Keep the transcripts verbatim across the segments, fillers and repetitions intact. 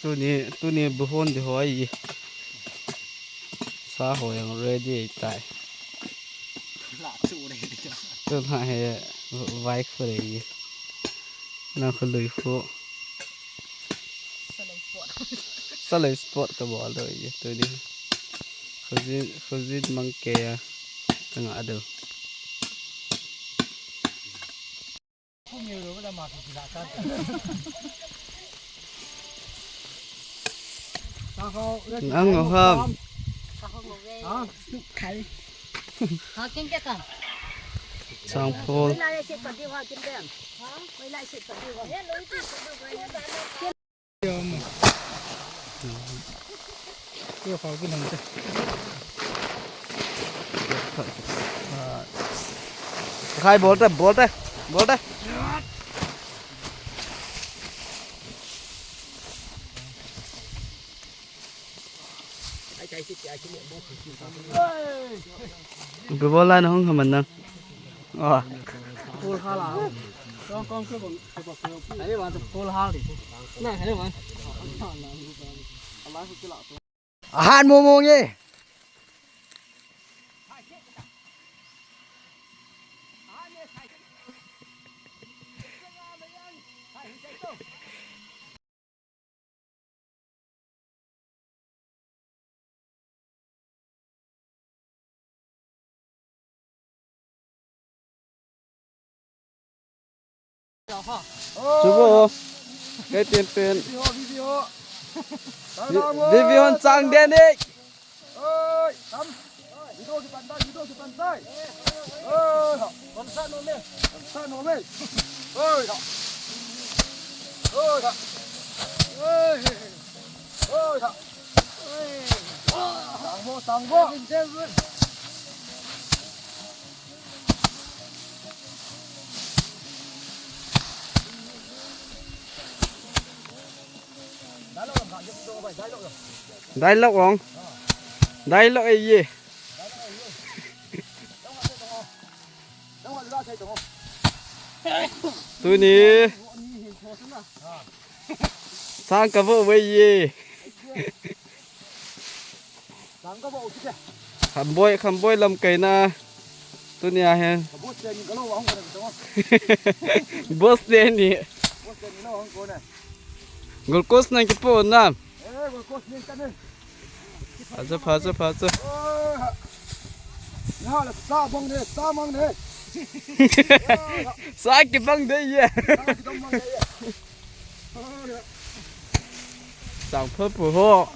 Tuni, tuni bu hon di hoi. Sa ho jong ready tai. Tuna hi vai khu re. Na khu lui khu. Salai sport ka bol doi tuni. Khujin, khujin mang ke a. Ka nga dou. Ang ngau ham. Changphol. Khai, bol te, bol te, bol te. Ipi bol lai na hung haman nang. Ah. Full hal ah. Kong, kong, kong. Full hal di. Na, hai man. Ahan mo mo nge. Chubo. Kei tin pen. Video, video. Vi-, video hon chang den e. Oi, tam. Video ki pan tai, video ki pan tai. Oi, ha. Kon sa no me. Kon sa no me. Oi, ha. Oi, ha. Oi. Oi, ha. Oi. Tang bo, tang bo. Dialogue ong. Dialogue e ye. Tuni. Sang ka vo ve ye. Khamboi, Khamboi lamkai na. Tunia hi. Boss te ni. Glucose nang kipo na. Phacha, phacha, phacha. Sa kibang de ye. Sang pha pu ho.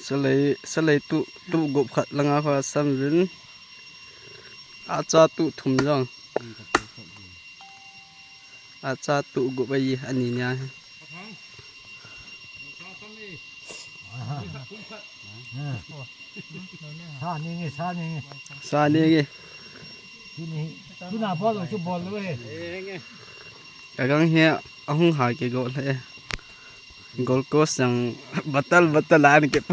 Salei, salei tu, tu gup khat langa kho sam vin. Acha tu thum jong. Acha tu gup ahi ani nia. Sa ni nge, sa ni nge. Sa ni nge. Tuni, tuna bol lo chu bol lo he. Ka gang hi ahung ha ke gol he. Glucose jong bottle bottle an ke.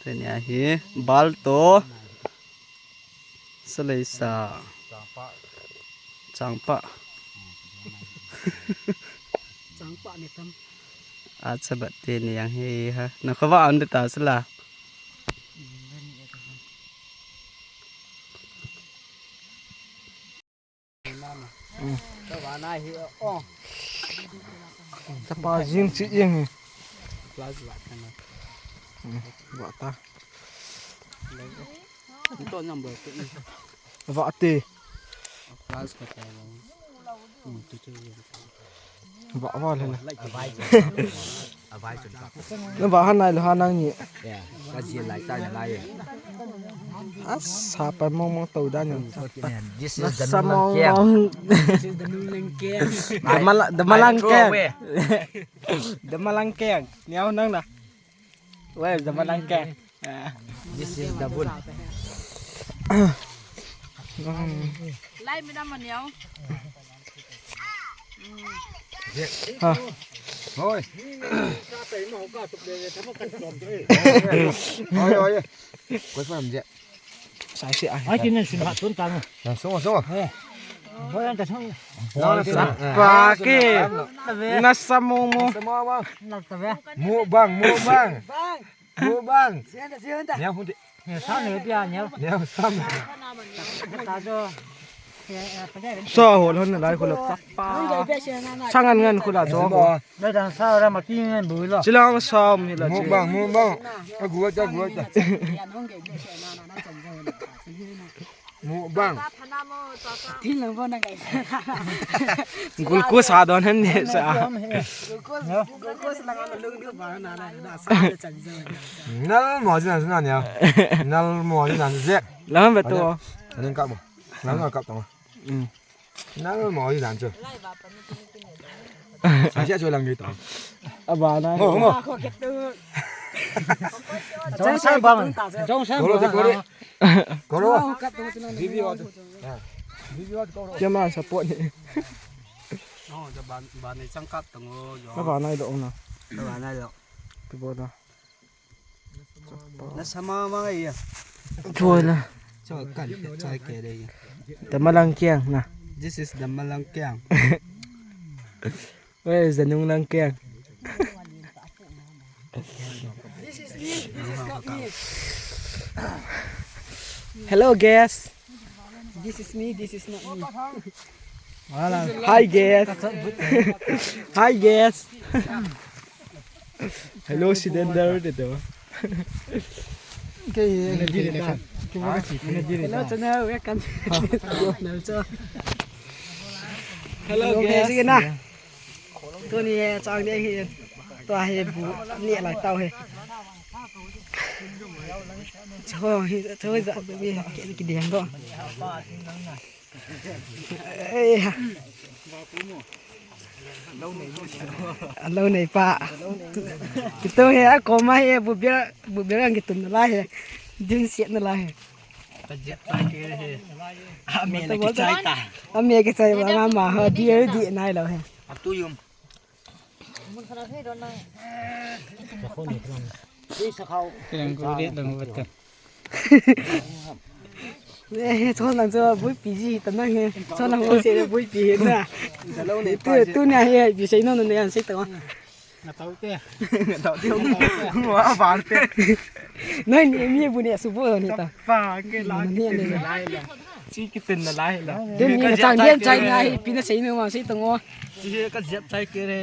Tuni ahi bal to. Salei sa. Changpa. Changpa. Changpa ne tam. Acha bat te ni yang he ha. Na kho va an de ta sala. Chapa jing chi jing hi. Plus va ta. Hmm, va ta. Ni to number tu ni. Va te. Plus ka ta. Hmm, tu tu. Va va le. Na va han nai lo han nang ni. Ka jin lai tai na lai. Asa pa mong mong to dan ni. This is the Nasa mong mong. This is the Nulengkeng. The Mala-, the Malangkeng. The Malangkeng. Niao nang na. Where is the Malangkeng? Ah. This is the wood. Lai mi na ma niao. Ha. Hoi. Hoi, hoi. Koi phone je. Sai se a. Ai, kin ne sun ha tun ta na. Na, sunga, sunga. Hoi, an ta sung. Hoi, na, sunga. Pa ke. Na sa mo mo. Sa mo mo. Na ta ve. Mukbang, mukbang. Mukbang. Neo hun ti. Neo sam. Neo sam. Sa hol hon lai khula pa. Sa ngan ngan khula jo. Chilang sam hi la. Mukbang, mukbang. Agu ta, agu ta. Mukbang. Glucose ha don han ne sa. Nal mo jin jin ya. Nal mo jin jin. Lang beto. Aning kap mo. Lang kap tong. Nang mo i dan chu. Sa sia chu lang ni tong. Aba na. Ngo, ngo. Jong sang bang. Jong sang bang. Koro. Video chu. Video chu koro. Kema support ni. Oh, ja ban ban ni chang kap tong o. Aba na do na. Aba na do. Ti bo na. Na sama ma ngai ya. Choi na. Choi kan, choi ke de ya. The Malangkiang na. This is the Malangkiang. Where is the Nung Langkiang? This is me. This is not me. Hello, guys. This is me. This is not me. Hi, guys. Hi, guys. Hello, Sidender, dito. Hello, channel, welcome. Hello, guys. Sige na. Tuni, eh, chang ding hi. Tua hi bu, ni lai tau hi. Cho, hi, cho, ja, bi, ki, ki ding do. Ei ha. Lo nei pa. Kitu he a koma he bu bia, bu bia ang kitum na la he. Din siat na la he. Ka jet pa ke he. A me na ki chai ta. A me ki chai ba ma ma ha di di nai lo he. A tu yum. Keng ko ri dang wata. Eh, chon lang chu buipi ji ta nang he. Chon lang ho se buipi he na. Tu, tu na he, bi sei no no ne an sei ta. Nga tau te. Nga tau te. Mo a bar te. Nai ni mi bu ne su bo ni ta. Pa ke la ki tin na lai la. Chi ki tin na lai la. Tin ni ka chang dian chai na hi pi na sei no ma sei ta ngo. Chi ka jet chai ke re.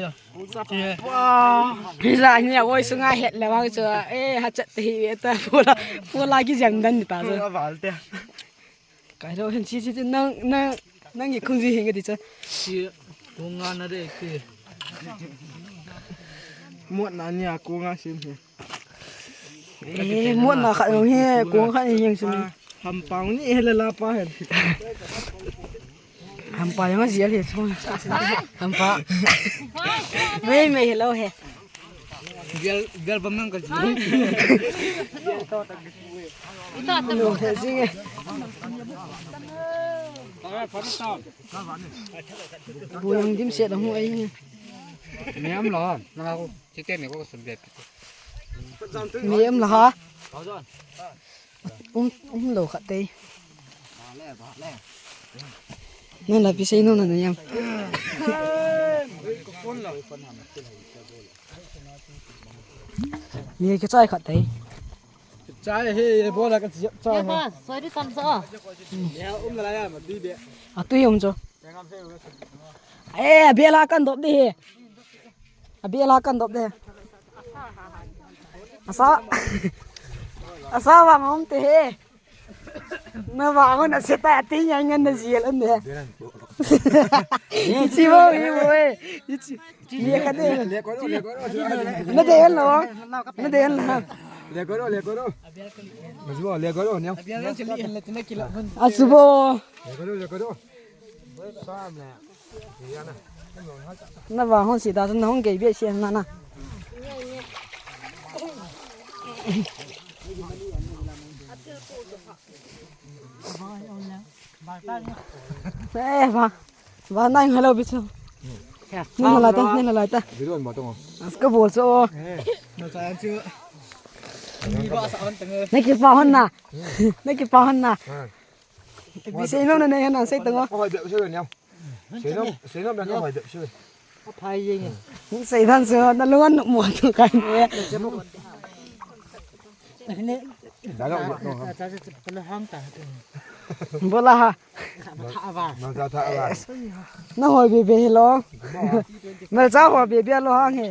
Pisa ni a woi sunga het le wang chu, eh, ha chat te hi ta pula, pula ki jam dan ni ta chu. Pula val te. Kai lo hen chi chi chi nang, nang, nang i khung ji hin ka ti chu. Chi kung nga na de ki. Mot na ni a kung nga sim hi. Eh, mot na khat jong hi, kung khat hi jeng sum. Hampang ni he la la pa hen. Hampa jong a jel hi chong. Hampa. Mei mei hello he. Gel, gel bam nang ka ji. Lo he jing e. Bu jong dim se dong hu ai. Miam lo, na ko. Chite ni ko sum be. Miam lo ha. Um, um lo khat tei. Nang la pi sei no na na yam. Ni ke chai khat tei. Chai he, ye bola ka chai. Ya ba, sorry tam sa. Ya um la ya ma di be. A tu yom cho. Eh, bela kan dop di he. Abi ala kan dop de. Asa. Asa vang um te he. Na vang na se ta ti nya ngan na jel an de. Ichi bo hi bo e. Ichi. Ye ka de. Na de lo. Na de lo. Le koro, le koro. Mas bo, le koro ne. Asubo. Le koro, le koro. Sam ne. Na vang hon si da na hon gei be si na na. Eh, va. Va nang hello bichu. Nang la ta, nang la ta. Video ma tong. As ka bol so. Naki pa hon na. Naki pa hon na. Bi sei no na ne na sei tong. Ko hoi be se ne. Sei no, sei no be ko hoi be se. Aphai jeng e. Sei dan so na lungan mo tu kai ne. Bola ha. Na hoi be be lo. Mel cha hoi be be lo hang he.